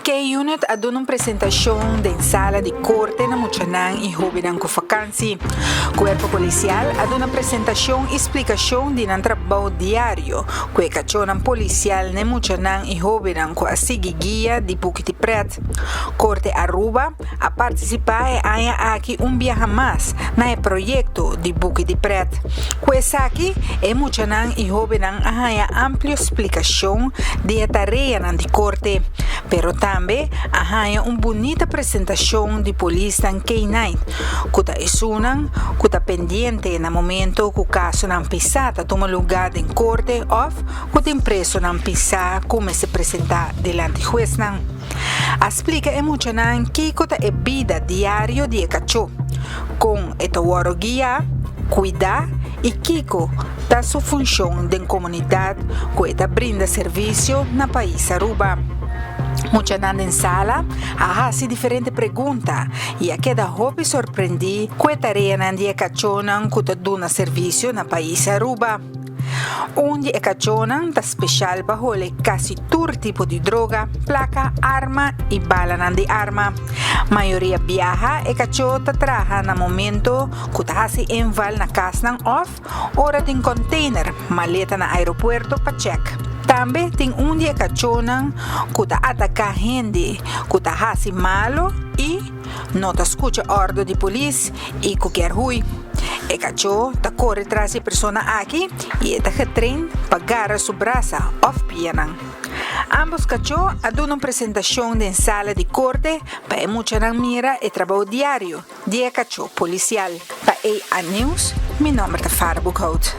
K-Unit a duna un presentashon den sala di korte na muchanan i hóbennan ku fakansi. Kuerpo Polisial a duna presentashon i splikashon di nan trabou diario ku e kachónan polisial n'e muchanan i hóbennan ku a sigui guia di Buki di Pret. Korte Aruba a partisipá e aña aki un biaha mas na e proyekto di Buki di Pret. Ku esaki, e muchanan i hóbennan a haña amplio splikashon di e tareanan di korte, pero tambe a haña un bunita presentashon di polisnan K-nine, ku ta esunnan ku ta pendiente na momento ku kasonan pisá ta tuma lugá den korte òf ku tin presonan pisá ku mester presentá dilanti huesnan. A splika e muchanan kiko ta e bida diario di e kachó, kon e ta wòrdu guiá, kuidá i kiko ta su funshon den komunidat ku e ta brinda servisio na pais Aruba. Muchanan den sala a hasi diferente pregunta i a keda hopi sorprendí ku e tareanan di e kachónan ku ta duna servisio na pais Aruba. Un di e kachónan ta speshal pa hole kasi tur tipo di droga, plaka, arma i balanan di arma. Mayoria biaha e kachó ta traha na momento ku ta hasi inval na kasnan òf ora tin kònteiner, maleta na aeropuerto pa chèk. Tambe tin un di e kachónan ku ta ataká hende ku ta hasi malu i no ta skucha òrdu di polis i ku kier hui. E kachó ta kore tras di e persona aki i e ta getrein pa gara su brasa òf pianan. Ámbos kachó a duna un presentashon den sala di korte pa e muchanan mira e trabou diario di e kachó polisial. Pa EA News, mi nòmber ta Farah Boekhout.